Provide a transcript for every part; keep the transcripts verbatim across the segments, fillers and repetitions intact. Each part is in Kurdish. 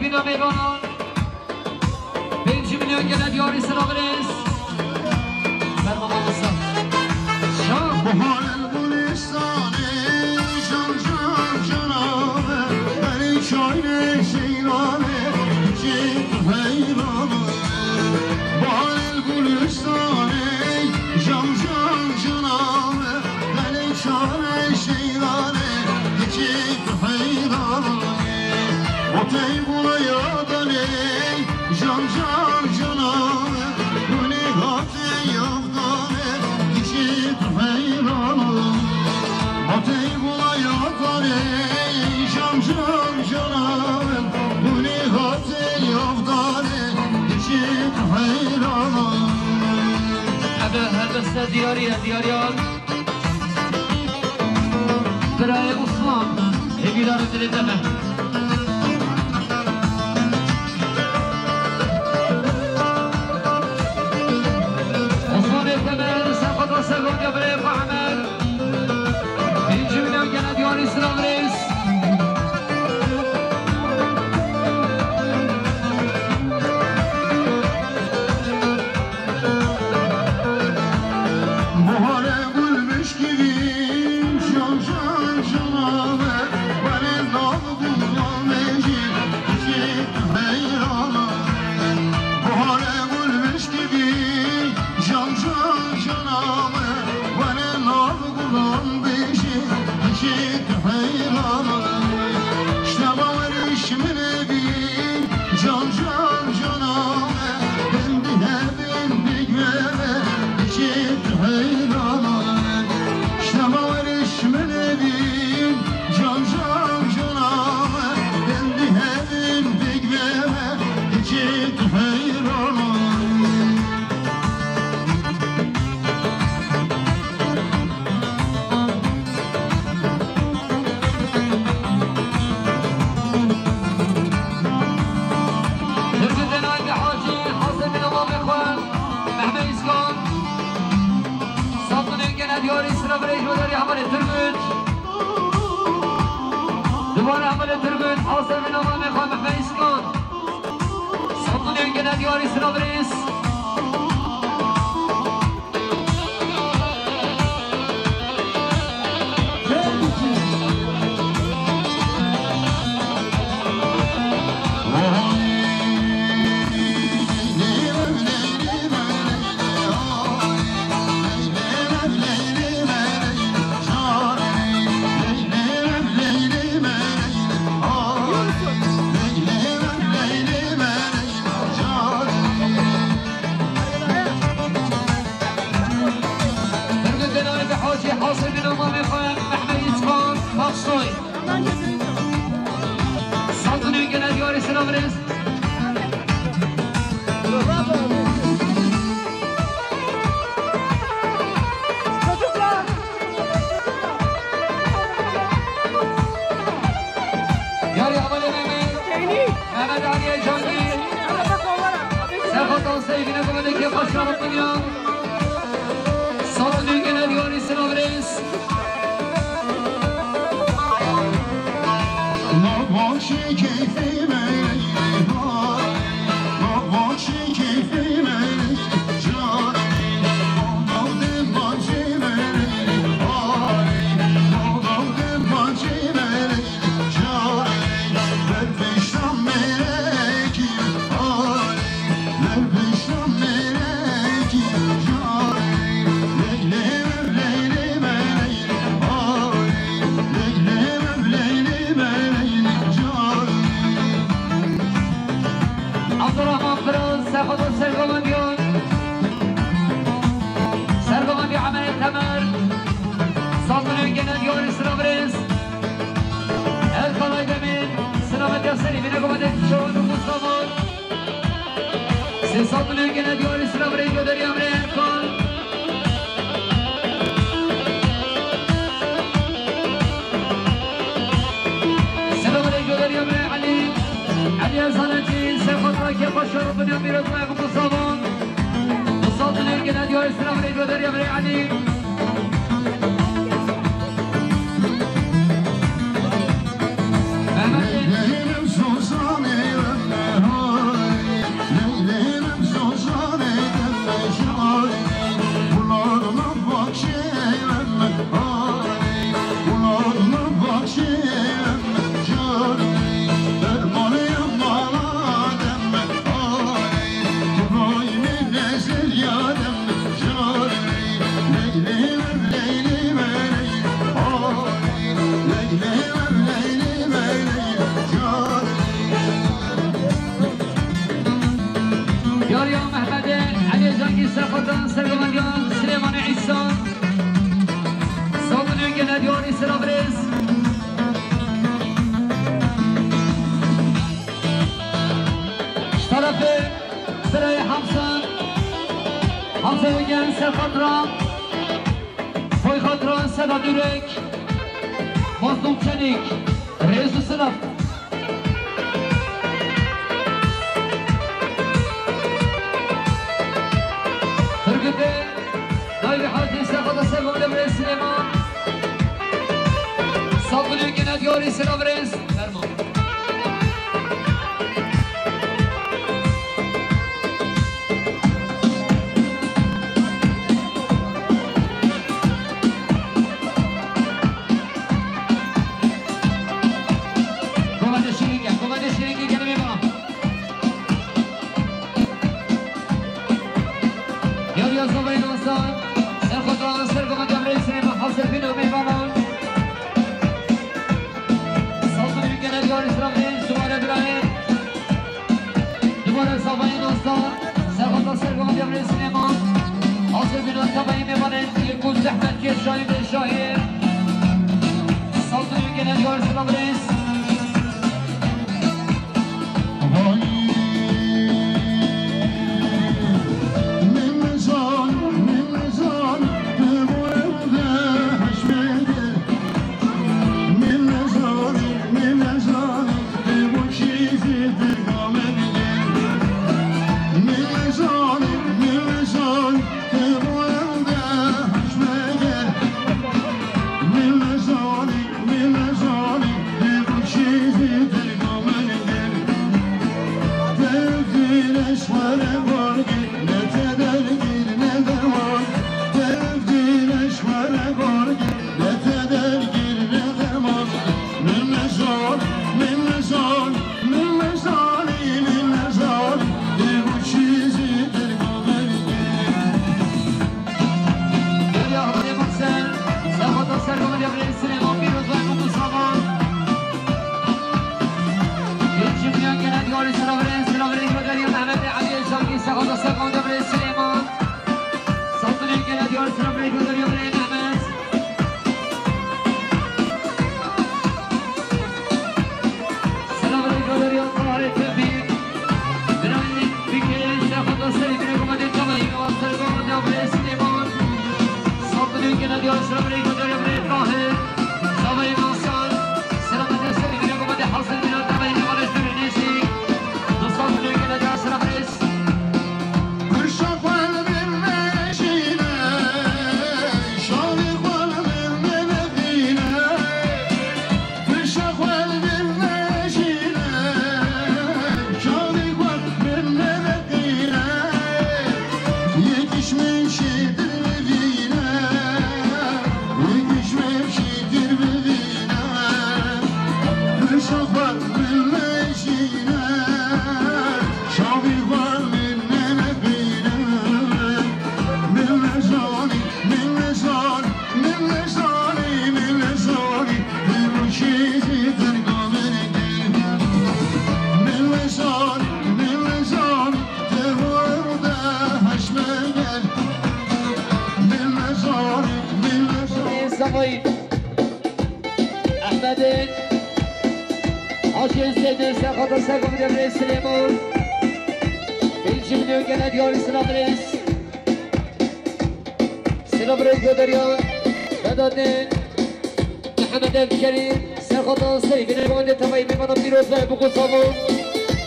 Bîna mêvanan. Pêncî milyon gene diyarî sira birêz. Ferma mamosta. Şah. Bahar el gulistane, can can cana, beni çayne şeylane, çift heyran. Bahar el gulistane, can can cana, beni çayne şeylane, çift heyran. O tey bulaya dane, can can cana, gülü hate yavdane, çift heyran. O tey bulaya dane, can can cana, gülü hate yavdane, çift heyran. Ebe helbeste diyariye, diyariye. Birayê Osman, hêvîdar û dilê te me. Osmanê Temer, sefata segondiya birayê Muhammed. Pêncî milyon gene diyarî sira birêz. Buhare gulmiş gibi can can canaver, bana nav gulmeci iki heyran. Buhare gulmiş gibi can can canaver, bana nav gulan beji iki heyran. İşte bawer işmine bin can can canaver, hem de hem Turgut Enayî Hacî, Hasan bin Amamê xwe, Mehmet Îskan. Sandinê gene diyarî sira birê ji wedarî hevalê Turgut. Dubare hevalê Turgut, Hasan bin Amamê xwe, Mehmet Îskan. Sandinê gene diyarî sira birêz. Hacî Hasan bin Amamê xwe, Mehmet Îskan, Baxsoy. Sandinê gene diyarî sira birêz. Yarî hevalê Mehmet. Mehmet Aliyê Cangî. Serhat Aseyî bîne ku me de kêfa şeref biniya. Sandinê gene diyarî sira birêz. Navbaşî keyfî me, navbaşî keyfî me, canî, navdem bacî me, ay, navdem bacî me, canî, ber pişta melekî, ay. Abdurrahman Firaz, Sefo Dost Sergovendiyan. Sergovendi Emelê Temer. Sandinê gene diyarî sira birêz. Erkan Aydemir, selamet ya serî, bine komete şewan û Mustafa. Sê sed milyon gene diyarî sira birê Coderiya birê Erkan. Sira birê Coderiya birê Elî. Elî Ezaletî, Sefo Trakya, Başar Binyamin Rıdvan, Mustafa. Du sed milyon gene diyarî sira birê Coderiya birê Elî. Mehmet. Serxatan sergovendiyan Silêmanê Îsa. Sazûnê gene diyarî selav rêz. Ji terefê birayê Hamza, Hamza Egen serxatran, Boyxatran Seda Dürek, Mazlûm Çelik, rêz û silav. Turgutê, Nayî Hacî, serxata sergovendiya birê Silêman. Sazûnê gene diyarî selav rêz. Fermo. Govende Şirînge, Govende Şirînge gene mêvan. Yar ya zavayê Nazan, serxatran sergovendiya birê Silêman, hazir bîne mêvanan. Sazûnê gene diyarî selav rêz, dubare birayê. Dubare zavayê Nazan, serxatran sergovendiya birê Silêman. Hazir bîne tevayê mêvanên, Îlkûz Zehmet, Kêşayî, Bêşayî. Sazûnê gene diyarî selav rêz. Derya Hemedê Muhsen, serxata sergovendiya birê Silêman, pîroz be, mutlu savan. Yêçimiyan gene diyarî selav rêz, selav rêz, Derya Mehmetê Elî Êşangî, serxata sergovendiya birê Silêman. Sazûnê gene diyarî selav rêz, Derya birê Mehmet. Selav rêz, Derya Taharê Tevfîk. Birayê Fikirê, serxata serê bîne govendê tevayî, sergovendiya birê Silêman. Sazûnê gene diyarî selav rêz, Derya birê Tahir. Zavayê Nazan, serxata serê bîne govendê hazir bîne tevayî, mêvanê jûrê nêzîk. Dostan, sazûnê gene diyarî selav rêz. Zavayî. Ehmedê Hacê Zeydê, serxata sergovendiya birê Silêman. Pêncî milyon gene diyarî selav rêz. Selav rêz, Derya. Vedatê Mihemed Evkerî, serxata serê bîne govendê tevayî, mêvana pîroz be, bûk û savan.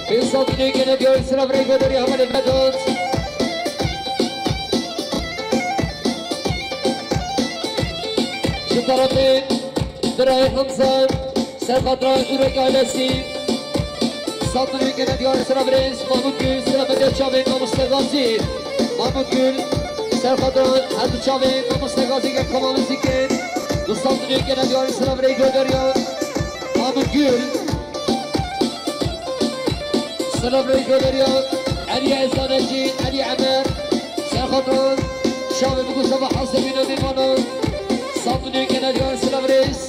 Pênc sed milyon gene diyarî selav rêz, Derya, hevalê Vedat. Ji terefê birayê Hemza, serxatran jûrek ailesî. Sazûnê gene diyarî selav rêz, Mahmut Gül, selametiya çavên mamoste Gazî. Mahmut Gül, serxatran her du çavên mamoste Gazî gel kamalî zikir. Dostan, sazûnê gene diyarî selav rêz, Derya. Mahmut Gül. Selav rêz, Derya. Elî Ezanecî, Elî Emer. Serxatran, çavê bûk û sava hazir bîne mêvanan. Sazûnê gene diyarî selav rêz.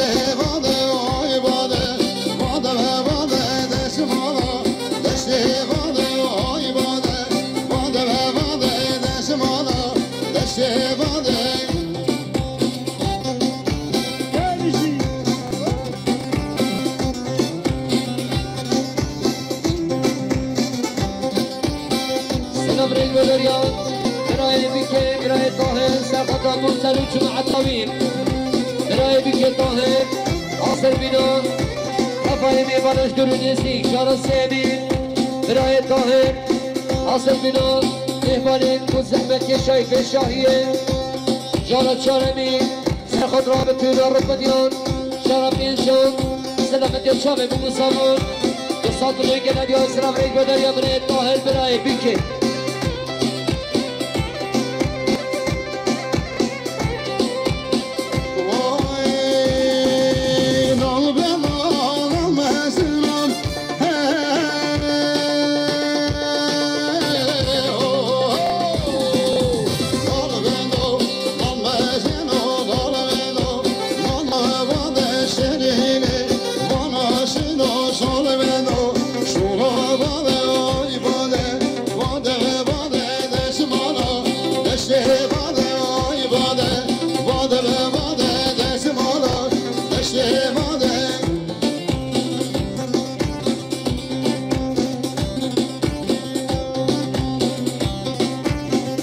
Bade, ay bade, bade ve bade, deşmala, deşte bade, ay bade, bade ve bade, deşmala, deşte bade. Selam rêk ve derya. Birayê bike, birayê Tahir, serxata Mursel û cemaet Tawîn. Birayê bike Tahir, Aser Bîna, Tefayê mêvanan ji dûr û nêzîk, cara sêmî. Birayê Tahir, Aser Bîna, mêvanên ku zehmetkeşayî pêşahiyê, cara çaremî. Serxot rabe tûna rûpediyan, şara pêncan, selametiya çavê bû savan. Di sandinê gele diya sira rêk ve derya birê Tahir birayê bîkê. Vay, nal be nal, nal mezinan.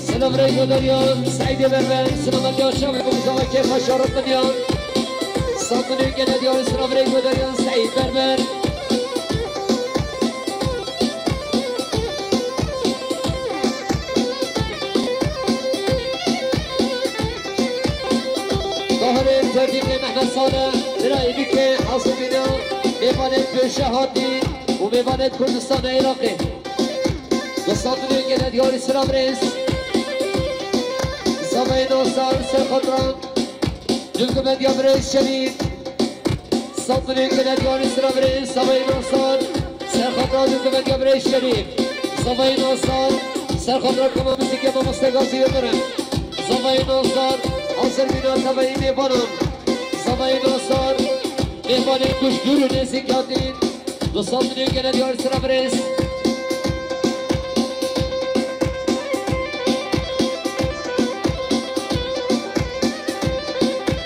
Selam rêk ve derya, Seîdê Berber, selametiya çavê bû zava kêfa şarot bediyan. Sandinê gele diyarê selam rêk ve derya, Seîd Berber. Tahirê Ferdînê Mehmet Salih, birayê bike, Asibîna, mêvanê pêşe hatî û mêvanê Kurdistana Iraqê. Dostan, dilê gele diyarî silav rêz. Zavayê Nasar, ser xatran. Dulgumediya birêz Şerîf. Sandinê gele diyarî silav rêz. Zavayê Nasar, ser xatran. Dulgumediya birêz Şerîf. Zavayê Nasar, ser xatran. Kama muzîkê mamoste Gazî Yildirim. Zavayê Nasar, hazir bîna tevayî mêvanan. Zavayê Nasar, mêvanê ku ji dûr û nêzîk hatîn. Dostan, dilê gele diyarî silav rêz.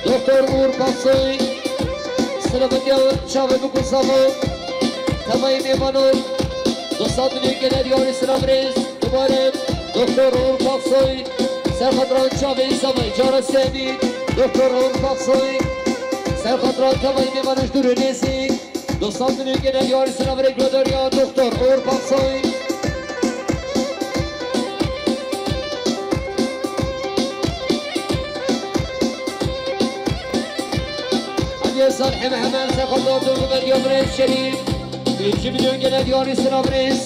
Doktor Uğur Paksoy, selametiya çavê bû ku sava, tevayî mêvanan. Dostan, dilê gele diyarî silav rêz. Dubare Doktor Uğur Paksoy, ser xatran çavê zavayî cara sêmî. Doktor Uğur Paksoy, ser xatran tevayî mêvanan ji dûr û nêzîk. Dostan, dilê gele diyarî silav rêz ve derya Doktor Uğur Paksoy. Aliye Salih Mehmet, ser xatran Dulgumediya birêz Şerîf. Pêncî milyon gele diyarî silav rêz.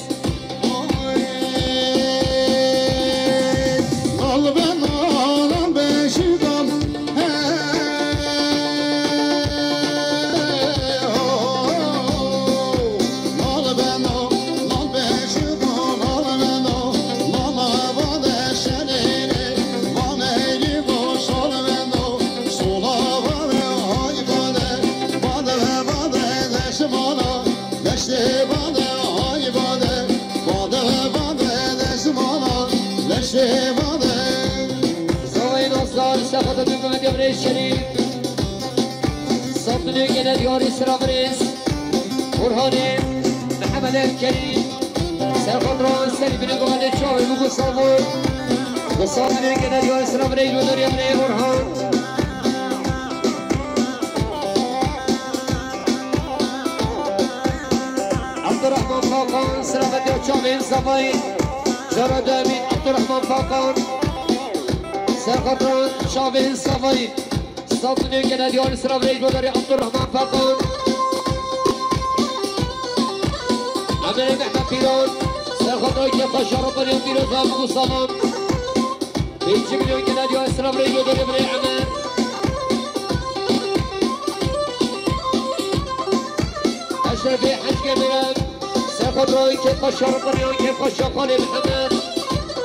Deştê bade, ay bade, bade, bade, deşmana, deştê bade. Zavayê Nasar, ser xatran Dulgumediya birêz Şerîf. Sandinê gele diyarî silav rêz. Orhanê Mihemed Erkerî. Ser xatran serî binê guhelê çavê bû ku sava. Dostan, dilê gele diyarî silav rêz ve derya birê Orhan. Abdurrahman Fakan, selametiya çavên zavayî. Cara demî Abdurrahman Fakan. Ser xatran çavên zavayî. Sandinê gele diyarî silav rêz ve derya Abdurrahman Fakan. Emirê Mehmet Pîran. Ser xatran kêfa şarot bediyan pîrozan bû savan. Pêncî milyon gele diyarî silav rêz ve derya birê Emer. Eşrefê Hecî Demirel, ser xatran kêfa şarot bediyan, kêfa şaxanê Mihemed.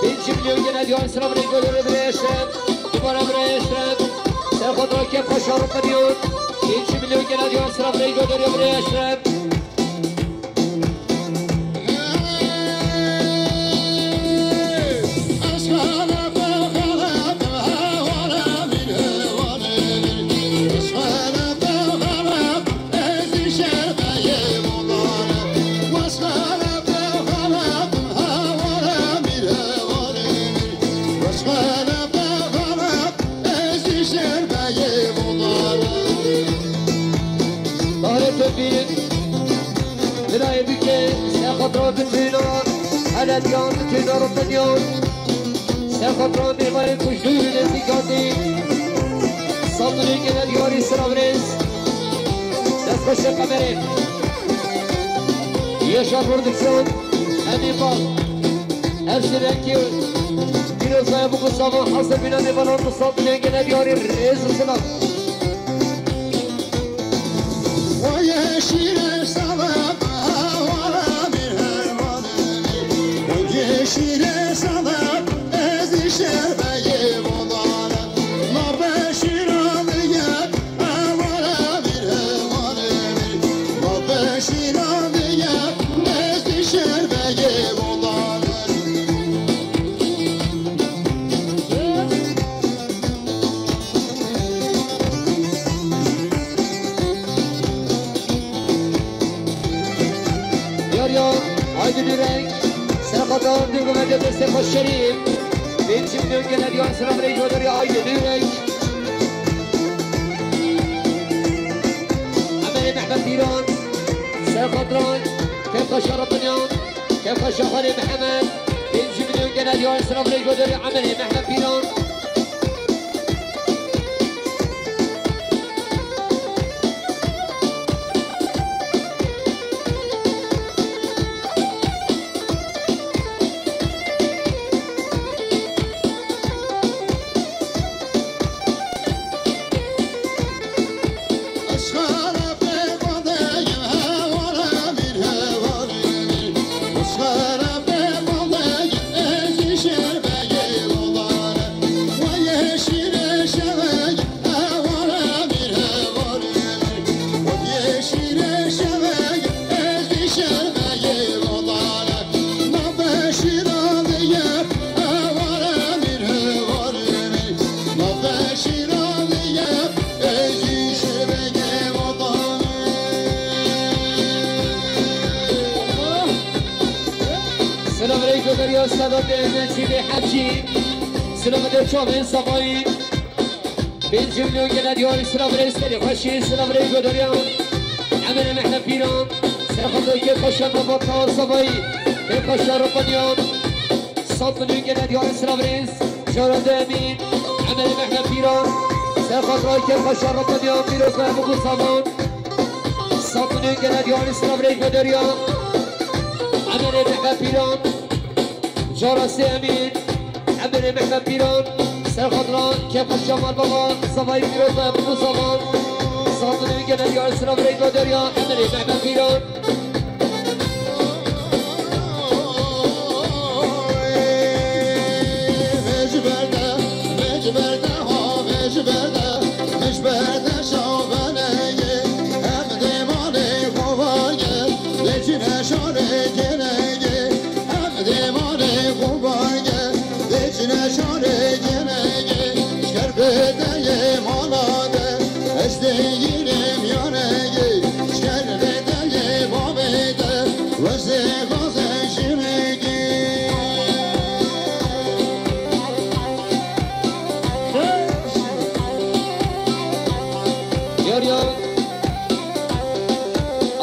Pêncî milyon gele diyarî silav rêz ve derya birê Eşref. Dubare birê Eşref, ser xatran kêfa şarot bediyan. Pênc milyon gene diyor sıra Freygo dönüyor buraya Eşref. Dare tepin, dilayê bike, ser xatra bitîna, hele diyan bitîna rotiniyan. Ser xatra mêvayê kuştû nêzîkatî. Sandinê gele diyarî sira virêz. Dest xweş e kamerê. Yaşar Prodüksiyon, Emin Bal. Her şey renkî. Pîrozaya bû ku savan hazir bîna nêvalan bi sandinê gele diyarî rêz û silav. Oye şîre salep, hawara bir hermanê. Oye şîre salep, ez şerbeyê bolan. Ma beşîran diye, hawara bir hermanê. Ma beşîran diye, ez şerbeyê bolan. Yar ya, Aydın Ürek, Serhat Ağam, Duygu ve Dede Sefa Şerif, Benjamin Öngel, Adyan Selam Reyco, Dörya Aydın Ürek, Emre Mehmet İran, Serhat Ran, Kefka Şarapınyan, Kefka Şahane Mehmet, Benjamin Öngel, Adyan Selam Reyco, Dörya Emre Mehmet İran. Silav reyko derya Sedatê Neçîbê Hecî. Silav de çavên Safayî. Pênc milyon gele diyarî silav rê serê xweşî silav reyko derya. Emirê Mehmet Pîran. Serxatê Kêpaşa Nabatlar Safayî. Kêpaşa Rıpınyan. Sat milyon gele diyarî silav rê. Cara Demî. Emirê Mehmet Pîran. Serxatê Kêpaşa Rıpınyan. Pîroz ve Mugu Saman. Sat milyon gele diyarî silav reyko derya. Emirê Mehmet Pîran. Cara Sêmîn, Emirê Mehmet Pîran, Serxatê Kêpaşa Mal Baba, Savayî Pîroz ve Mugu Saman, Sat milyon gele diyarî silav reyko derya, Emirê Mehmet Pîran. Vecberde, vecberde, ha, vecberde, vecberde şaveneye, hem de mane kovage, lecine şare gelege, hem de mane kovage, lecine şare gelege, şerbeteye malade, ez değilim yanege, şerbeteye babede, veze gaze jimege. Yar yar.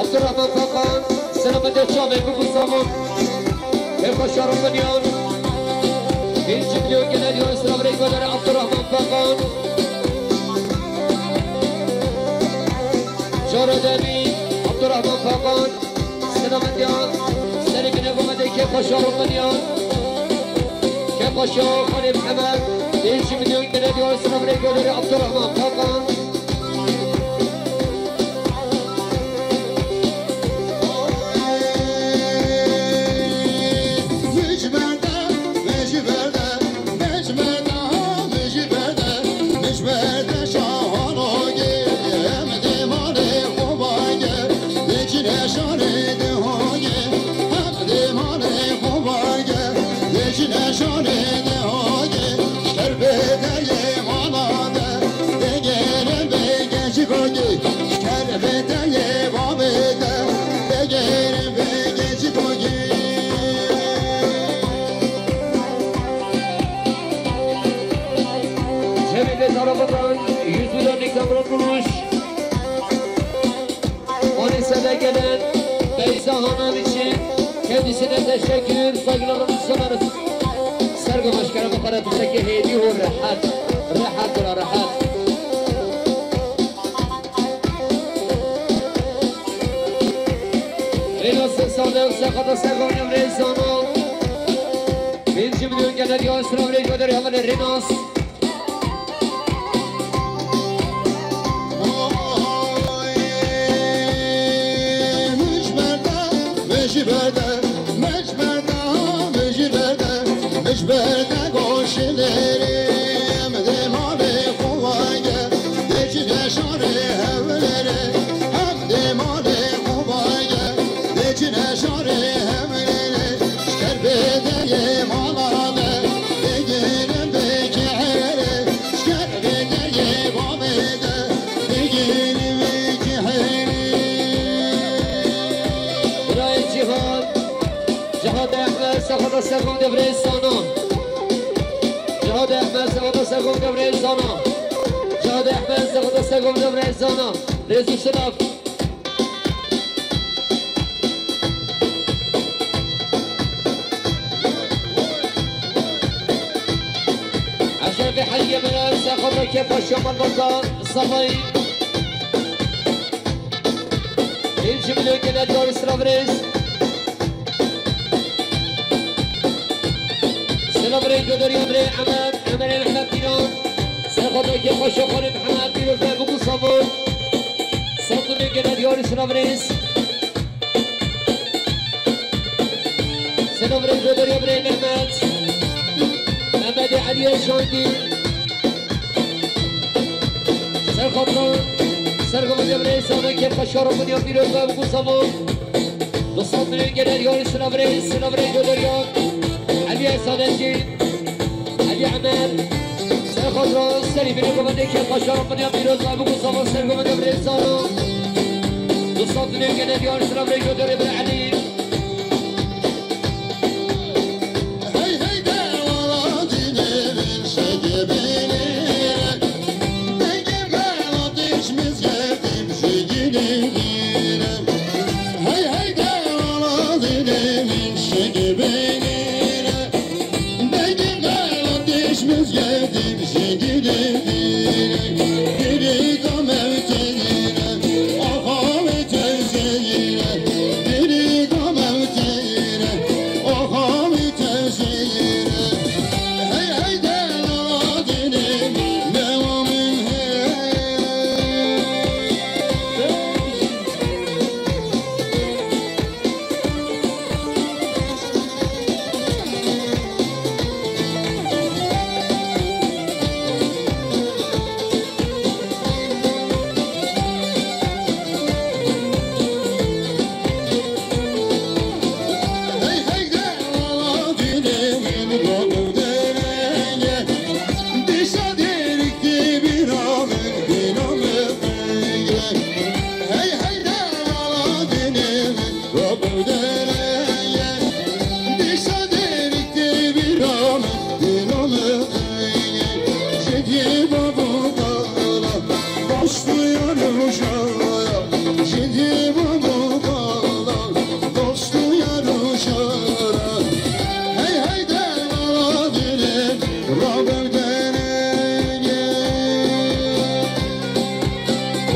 Abdurrahman Pakan, selamet çavê Kuku Saman. Kêpaşa Rıpınyan. Pênc milyon gele diyarî silav reyko derya Abdurrahman Pakan. Cara Demî, Abdurrahman Pakan. Selamet ya, serê bine gomede Kêpaşa Rıpınyan. Kêpaşa Xalê Mihemed, pênc milyon gele diyarî silav reyko derya Abdurrahman Pakan. Vecberde, vecberde, vecberde, ha, vecberde, vecberde şahanoge, hem de Şerbeteyê babê te, vegerin vegeci kogi. Cemil Dezarabı'dan yüz milyon reklam kurulmuş. Manisa'da gelen Beyza Hanım için kendisine teşekkür, saygılarımızı sunarız. Sergo başkanı bu kadar teşekkür ediyor. Rahat, rahat bura, rahat. Rênasên Sadeq, Serxata Serxan, Emrê Zano. Birinci milyon gelen yarışına bile gönderiyor, hemen Rênas. Ay, mücberde, mücberde, mücberde, mücberde, mücberde goşilerim de malê xovage, de çi de şarê hevlere, hem de malê xovage, de çi de şarê hevlere, şker bedeye malade, de gelem de kehere, şker bedeye babede, de gelem de kehere. Birayê Cihad. Cihad Ehmed, Serxata Serxan, Devrê Zano. Cihad Ehmed, Serxata Serxan, Devrê Zano. Cihad Ehmed, Serxata Serxan, Devrê Zano. Rêz û silav. Eşrefê Heyye Mera, Serxata Kefa Şamal Bata, Savayî. Birinci milyon gelen yarışına rêz. Selam rê gönderiyor rê Emer, Emerê Mehmet Pîran. Serxata Kefa Şaxanê Mehmet Pîroz ve Buku Savon. Sandığın gelen yarışına rêz. Selam rê gönderiyor rê Mehmet. Mehmet Ali Şangî. Serxata, Serxata Devrê Zano, Kefa Şaxanê Pîroz ve Buku Savon. Dostlar, milyon gelen yarışına rêz, selam rê gönderiyor. Ali Esadettin, Ali Emer, Serxata, Serî Bîrê Komandê Kefa Şaxanê Pîroz ve Buku Savon, Serxata Devrê Zano. Dostlar, milyon gelen yarışına rêz gönderiyor Ali. Hey, hey, de, wala, dine, min, şege, bine. Dengê me latiş mizgetim jigînî dîne. Hey hey de wala dîne min şigî beynîne. Dengê me latiş mizgetim jigînî dîne. Dîrî gamem teyîne. Axavê teyzeyîne. Dîrî gamem teyîne. Axavê teyzeyîne. Hey hey de wala dîne min. Dewa min hey.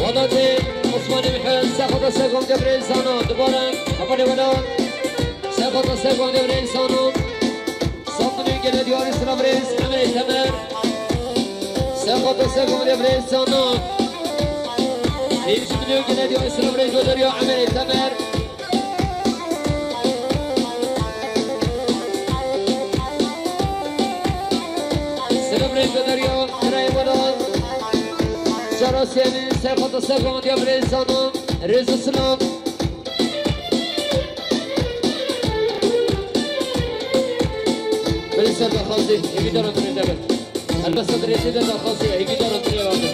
Welatê Osmanê Mihemed, Serxota Serxan, Devrê Zano, dubare, hevalê welat, Serxota Serxan, Devrê Zano. Sandinê gele diyarî sira birêz Emerê Temer. Serxota Serxan, Devrê Zano. Hêvî milyon gele diyarî sira birêz Coderiya Emerê Temer. Sira birêz Coderiya Emerê Welat. Cara sênî Serxota Serxan, Devrê Zano. Rêz û silav. Belê ser daxwazê, hêvîdaran tu rê de be. Helbesta di rêzê de daxwazê, hêvîdaran tu rê rabe.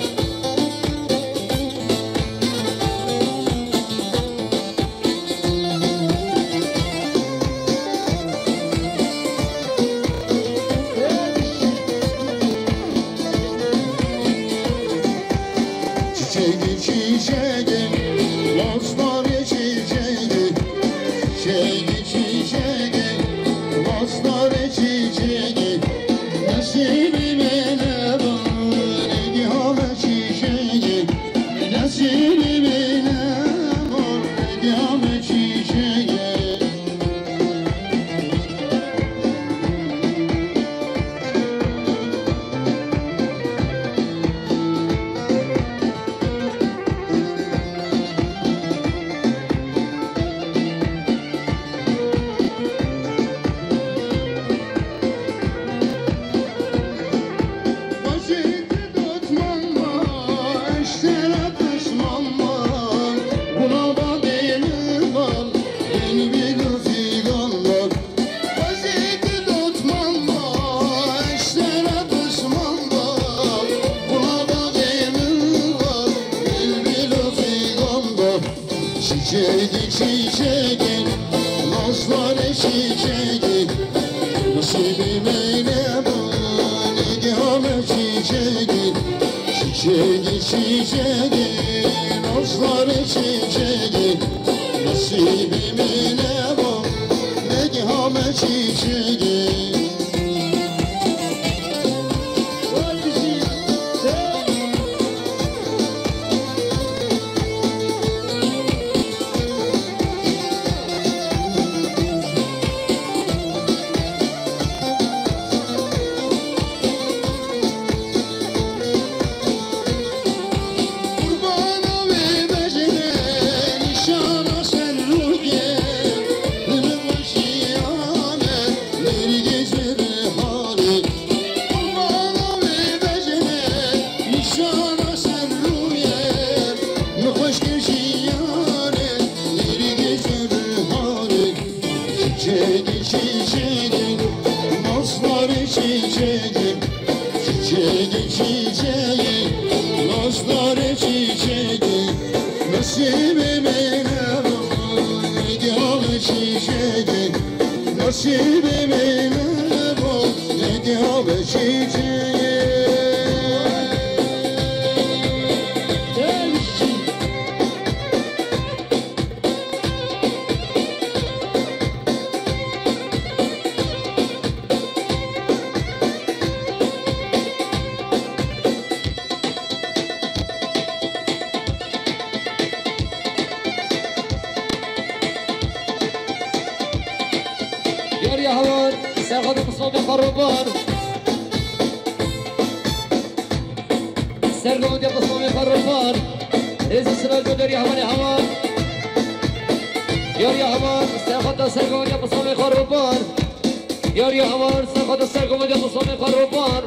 Çiçegi, çiçegi, nazları çiçegi, nasibime ne bu, ne diyor çiçegi. Çiçegi, çiçegi, nazları çiçegi, nasibime ne bu, ne diyor çiçegi. Qurbana wê bejne nîşana ser rûyê, li min weşiyane nêrgê zirhanê. Qurbana wê bejne nîşana ser rûyê, min xweş kir jiyanê nêrgê zirhanê. Çiçegi, çiçegi, nazları çiçegi. Çiçegi, çiçegi, nazları çiçegi. Nasibime ne bu, ne diyor çiçegi. Nasibime ne bu, ne diyor çiçegi. Yar ya hewan, serxwedê Mislamê xwe robar. Sergovendê Mislamê xwe robar. Rêz û silav ji derya hewanê hewan. Yar ya hewan, serxwedê sergovendê Mislamê xwe robar. Yar ya hewan, serxwedê sergovendê Mislamê xwe robar.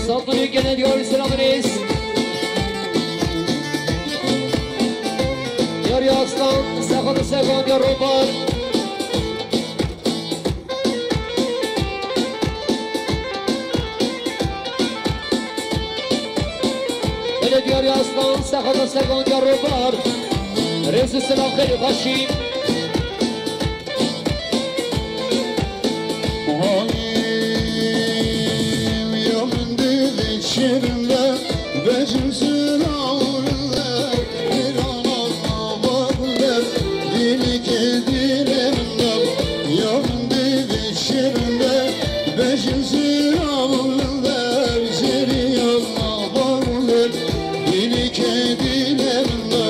Santûnê gene diyarî silav rêz. Yar ya aslan, serxwedê sergovendê robar. Belê diyarî aslan, serxwedê sergovendê robar. Rêz û silav xêr û xweşî. Halim ya min divê çêrim de, bejim sira û de, bir ana baba de, dilike dilê min de, ya min divê çêrim de, bejim sira û de, zêrî ana baba de, dilike dilê min de.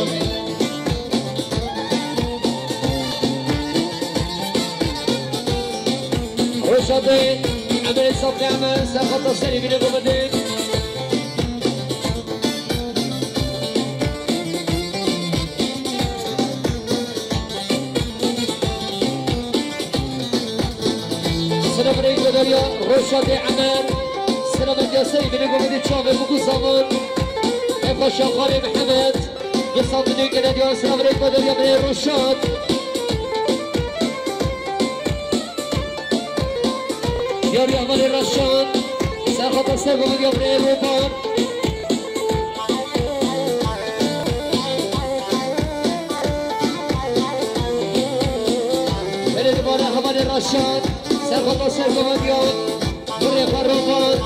Roşadê, Emelê Safî Emel, serxwedê serî bîne govendê. Silav rêz û derya Roşadê Emel, silav rêz û serî bîne govendê çavê bû ku zaman. Efa Şaxalê Mihemed. Dostlar, düdüğü gene diyor, sınav reklamı diyor, Emre Ruşat. Diyor ya, Emre Ruşat. Sen hatasına göre diyor, Emre Ruşat. Hele de bana Emre Ruşat. Sen hatasına göre diyor. Kurê xwe roman.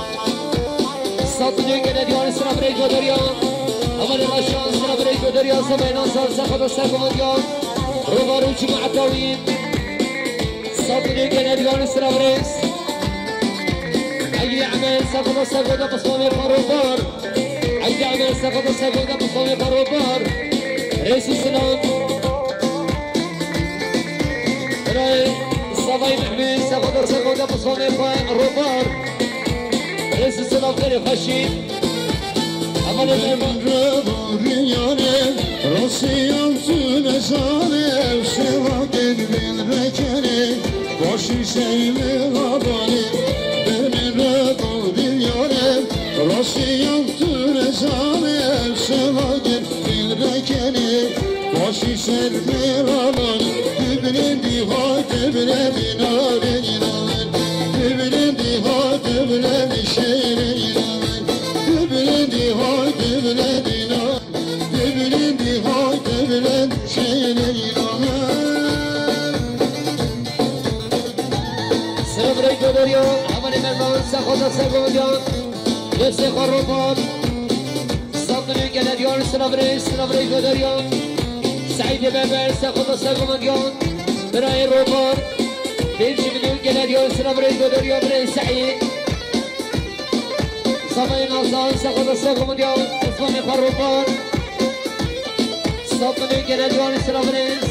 Sat duyê gene diyarî sira birê Goderya. Hevalê Raşan sira birê Goderya. Zemayê Nasar serxweda sergomandiya. Roman û cemaeta wî. Sat duyê gene diyarî sira birêz. Egî Emed serxweda sergoda pismanê xwe roman. Egî Emed serxweda sergoda pismanê xwe roman. Rêz û silam. Birayê Savayê Mehmî, serxweda sergoda pismanê xwe robar. Rêz û silav xêrê xweşî. Hevalê Min re boriyane, rosiyan tu nezane, sêva ked min rekene, başî seymi rabane. Min re boriyane, rosiyan tu nezane, sêva ked Min rekenê, başî ser mêranan, tu bilendî hay, tu bilendî narîn, tu bilendî hay, tu bilendî şêrîn, tu bilendî hay, tu bilendî nar, tu bilendî hay, tu bilendî Sergomendiyan, destê xwe ropan. Sed milyon gelek diyar, selav rêz, selav rêz Goderiyan. Seîdê Beber, serxweda Sergomendiyan. Birayê ropan. Pêncî milyon gelek diyar, selav rêz Goderiyan, birayê Seîd. Zavayê Nazan, serxweda Sergomendiyan. Osmanê xwe ropan. Sed milyon gelek diyar, selav rêz.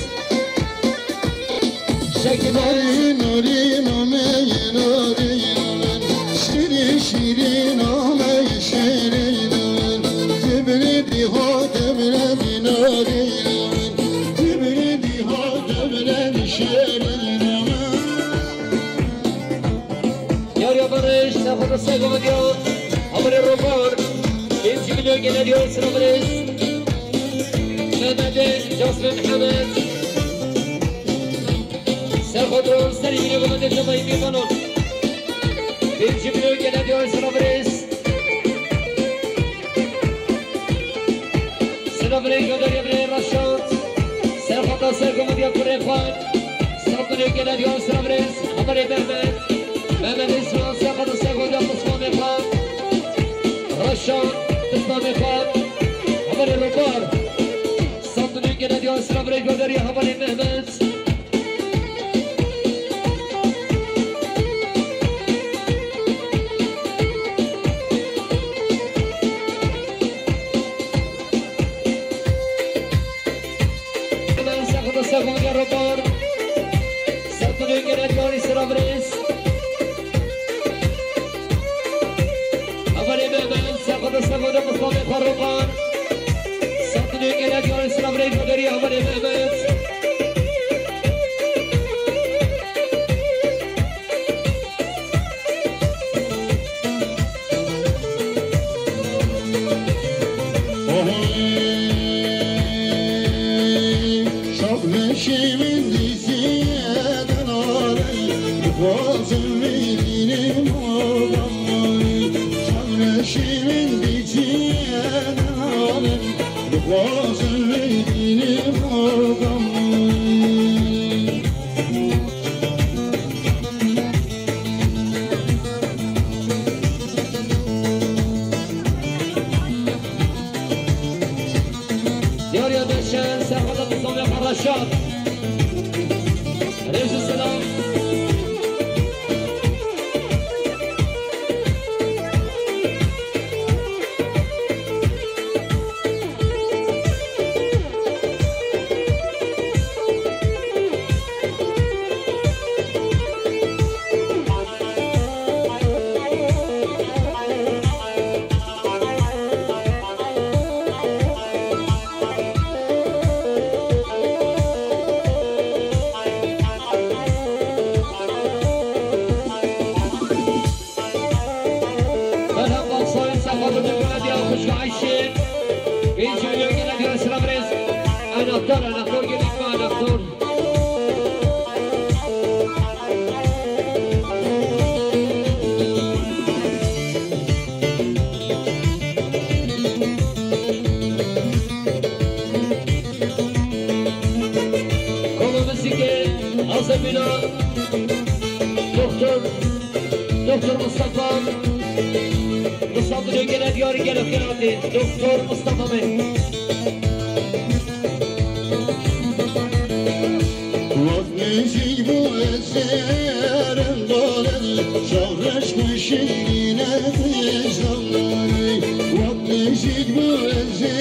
Şekil Narî, narî, nameyê narî, şîrî, şîrî, nameyê şêrî, cibirî, dîha, devremî narî, cibirî, dîha, devremî şêrî. Yar ya barış, serxweda Sergomendiyan, haberê ropan, pêncî milyon gelek diyar, selav rêz. Mehmetê, Jasmin Hemed. Serxwedran, serî bîne Mehmetê, Cemayî Mîvanan. Pêncî milyon gelek diyar, selav rêz. Selav rêz Goderiya, birê Reşat. Serxweda Sergomendiya kurê xwe. Sed milyon gelek diyar, selav rêz. Haberê Mehmet. Mehmet Îsmaîl, serxweda Sergomendiya pismamê xwe. Reşat, pismamê xwe. Haberê ropan. Sed milyon gelek diyar, selav rêz Goderiya, haberê Mehmet. Hemen serxweda Sergomendiya ropan. Sed milyon gelek diyar, selav rêz. Haberê Mehmet, serxweda Sergomendiya pismamê xwe ropan. Sed milyon gelek diyar, selav rêz Goderiya, haberê Mehmet. Şaxleşê min dîziye denare, dixwazim vînim oxamay. Şaxleşê min dîziye denare, dixwazim vînim oxamay. Diyar ya Deşen, serxweda pismamê xwe Reşat. Rêz û selam. Berhem Baksayî, serxwedê Belediya Xwişka Eyşê. Pêncî milyon gelek diyar, selav rêz. Enexdar, enexdar gelek me, enexdar. Kolo muzîkê, Azemîna, Doktor, Doktor Mustafa, Mustafa Döngele diyarî gelo xelatê, Doktor Mustafa Bey. Wek nêzîk bû ez ê herim balin, şaxreş xwe şîrîne dizanay. Wek nêzîk bû ez ê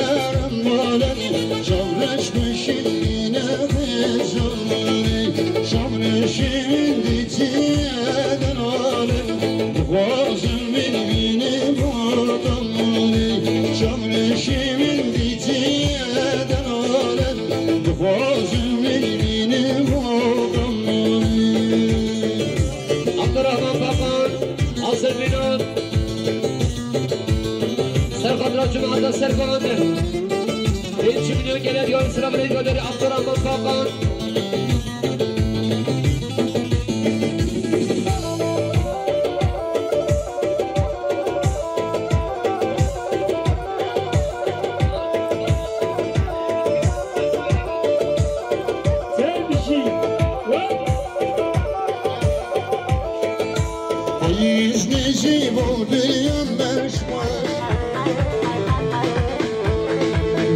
herim balin, şaxreş xwe şîrîne dizanay. Şaxreşê min dîtiye denalin, dixwazim vînî vînim oxamay. Şaxreşê min dîtiye denalin, dixwazim vînî vînim oxamay. Abdurrahman Bakan, Azerbaycan, Serxatira Cumhuriyeti Serkan. Pêncî milyon gelek diyar, selav rêz Goderiya Abdurrahman Bakan. Sen bir şey. Hop. Hayız ne Mordiyem berşma.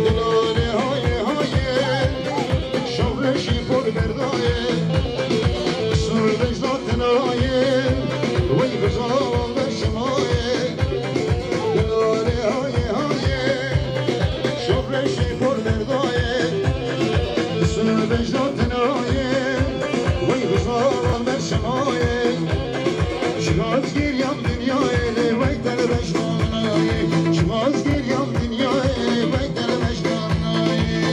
Dilale haye haye, şevreşî por berdaye. Surdej da tenaye, wey bizawa berşmaye. Dilale haye haye, şevreşî por berdaye. Surdej da tenaye, wey bizawa berşmaye. Şiraz geriyam dinyayê lê wey te li beşdanayê. Şiraz geriyam dinyayê lê wey te li beşdanayê.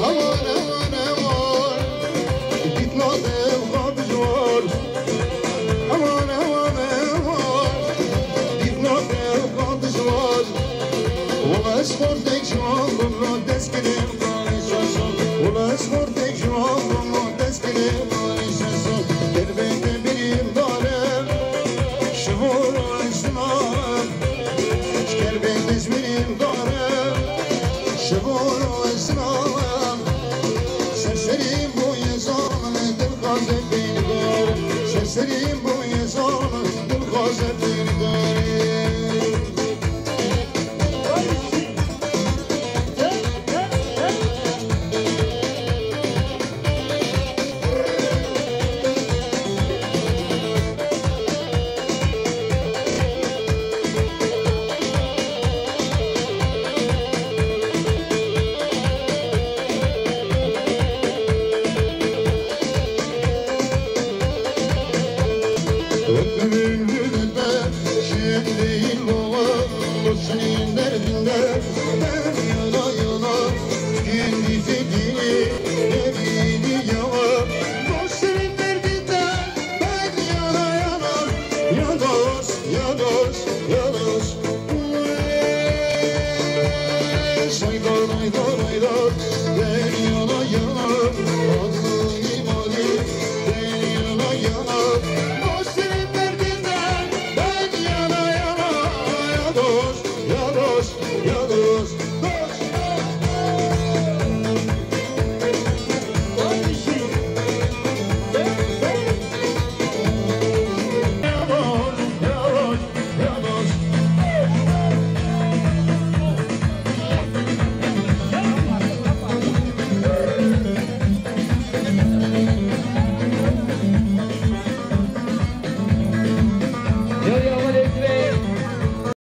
Aman, aman, aman, dîtna dev xwe bijwar. Aman, aman, aman, dîtna dev xwe bijwar. Wela ez xortek ciwan bûm, ra dest girêm karê şaşan. Wela ez xortek ciwan bûm, ra dest girêm karê şaşan. Derbê te birîndar e, şivor ez ziman. Ji kerbê te ji birîm dare, şevoro ez name. Serserîm bûye zalim, dilxwaze pêngar. Serserîm bûye zalim, dilxwaze pêngar.